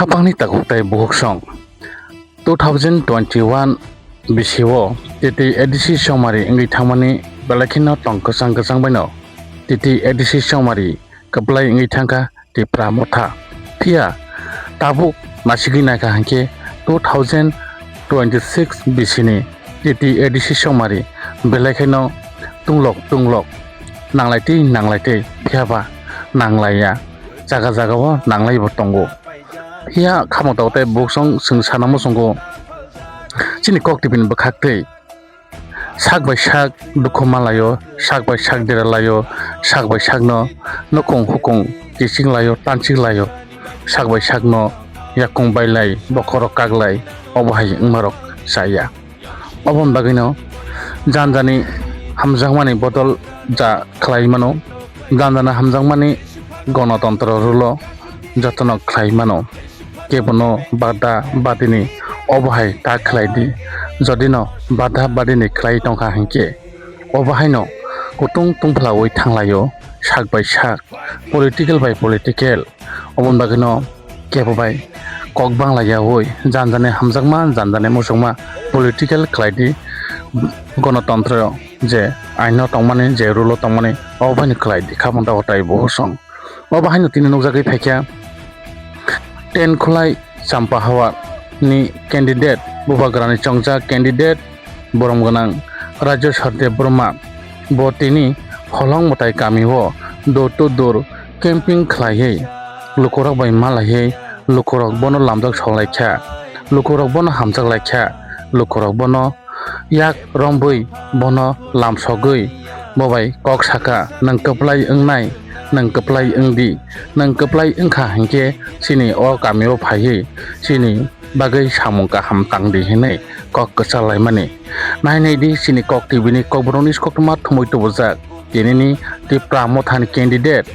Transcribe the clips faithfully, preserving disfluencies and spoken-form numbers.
Hapangni takhuk tei bukhuk song. Two thousand twenty-one bisio T T A D C songmari wngwi thangmani belai kheno tong kwchang kwchang baino T T A D C songmari kwplai wngwi thangkha Tipra Motha. Phiya tabuk nasigwi naikha hinkhe two thousand twenty-six bisini T T A D C songmari belai kheno tunglok tunglok nanglaitwi nanglaitwi phiyaba nanglaiya, jaga jagao nanglaibo tongo. Phiya khamao tei bukhuk song chwng sana muchungo chini kok tibini bwkhaktwi sak bai sak dukhu malaio, sak bai sak deralaio, sak bai sakno nukung hukung kiching laio, tanchik laio, sak bai sakno yakung bailai, bokhorok kaklai, obo hai wngmarok chaya. Oboni bagwino janjani hamjakmani bodol ja khlai mano, janjani hamjakmani gonotontro rulo jotono khlai mano. Kebono bada badini obo hai ta khlai di. Jodi no bada badini khlai tongkha hinkhe obo haino kutung tungphla oi thanglaio, sak bai sak, political bai political. Oboni bagwino kebo bai kok bangla yaui janjani hamjakma, janjani muchungma political khlai di. Gonotontro je aino tongmani, je rulo tongmani, obo baino khlai di. Khamao tei bukhuk song. Obo haino tini nukjagwi phaikha ten Khulai Champahawar ni candidate, Bubagrani chongjak candidate, borom gwnang Rajeshwar Debbarma. Bo tini Holong Mwtai kamio door to door camping khlaiwi lukurok bai malaiwi lukurok bono lamjak soglaikha, lukurok bono hamjak laikha, lukurok bono yak rombwi bono lamsogwi bo bai kok saka, "Nwng kwplai wngnai, nwng kwplai wngdi, nwng kwplai wngkha hinkhe chini o kamio phaiwi chini bagwi samung kaham tangdi," hinwi kok kwchar laimani. Nai nai di chini kok tibini kokborokni koktwma thumwi tubujak tinini Tipra Mothani candidate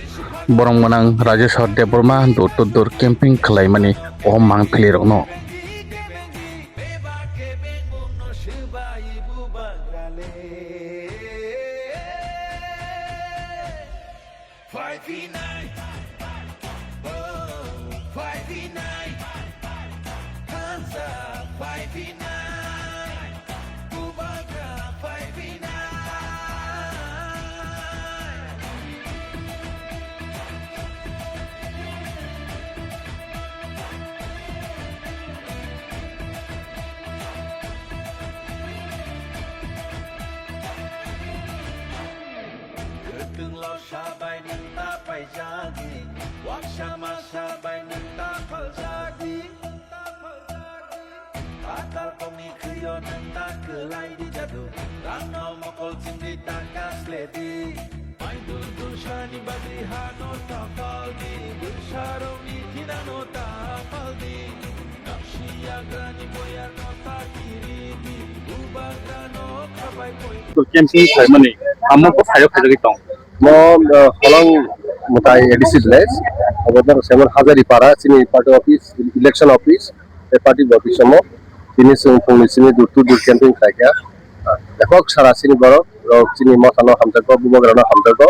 borom gwnang Rajeshwar Debbarma door to door camping khlaimani o mangpilirokno. Beba kebengno swbai bubagrale. Five v nine. Oh, five v nine. Hansa five v nine. Bubagra five v nine. Kwtwng losa bai nwng ta paijagwi, waksa masa bai nwng ta phaljagwi. Atal kokni khwio nwng ta kwlai di jadu, rangno mokol chingdi ta kasledi. Maidul dulsani bagwi hano ta paldi, dulsarokni thinano ta paldi. Namsi yagrani boyarno ta kiridi, bubagrano khabai poi. Camping khlaimani, amo bo phaio khaijagwi tong. Mo, uh, Holong Mwtai A D C village, obo doro Semon Hazari Para, chini party office, election office, tei party office omo. Tini chwng phungni simi door to door camping khlaikha. Ekhok sara chini borok rok chini mothano hamjakgo, bubagrano hamjakgo.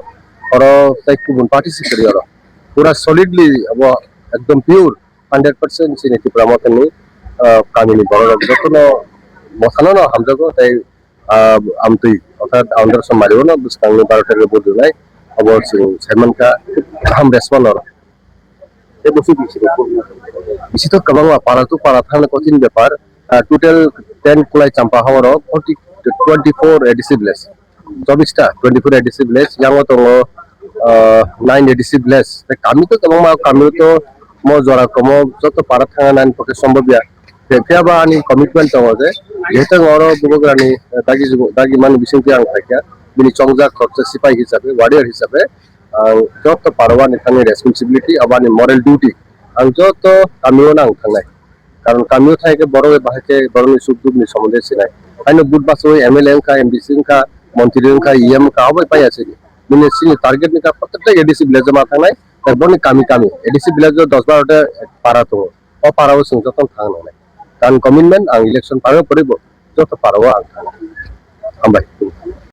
Oro tei kubun party si kwrwi oro. Pura solidly abo ekdom pure hundred percent chini Tipra Mothani, ah, kamini borok rok jotono mothano no hamjakgo tei, ah, amtwi orthat under somari uno bwskangni baro tarikh bo rwnai. Abo chwng saimankha kaham response oro. Tei bo swi bisi rok. Bisi to kwbangma para to para thangna kothin bepar. Ah, total ten Khulai Champahawar o forty, twenty-four A D C village. Chobbish ta, twenty-four A D C village. Yango tongo, ah, nine A D C village. Tei kami to kwbangma, kami to mo jora komo joto para thangna nani pokhe sombobya. Phiya ba ani commitment tongo je, jehetu ang oro bubagrani, eh, dagi jugo, dagi mani bisingtwi ang phaikha. Bini chongjak khoroksa sipai hisabe, warrior hisabe. Ang joto parwani thani responsibility, abani moral duty. Ang joto kamio nang thangnai. Karon kamio thai khe borok bai bahai khe borokni suk dukni somonde sinai. Haino but basawi M L A wngkha, M D C wngkha, montri wngkha, E M wngkha, obai paiya sini. Bini sini target ni kha protekta A D C village ma thangnai. Borokni kami kami, A D C village o dos baro ta para tongo. O para o chwng joto thang nangnai. Karon commitment ang election paro poribo. Joto parao ang thangna. Hambai.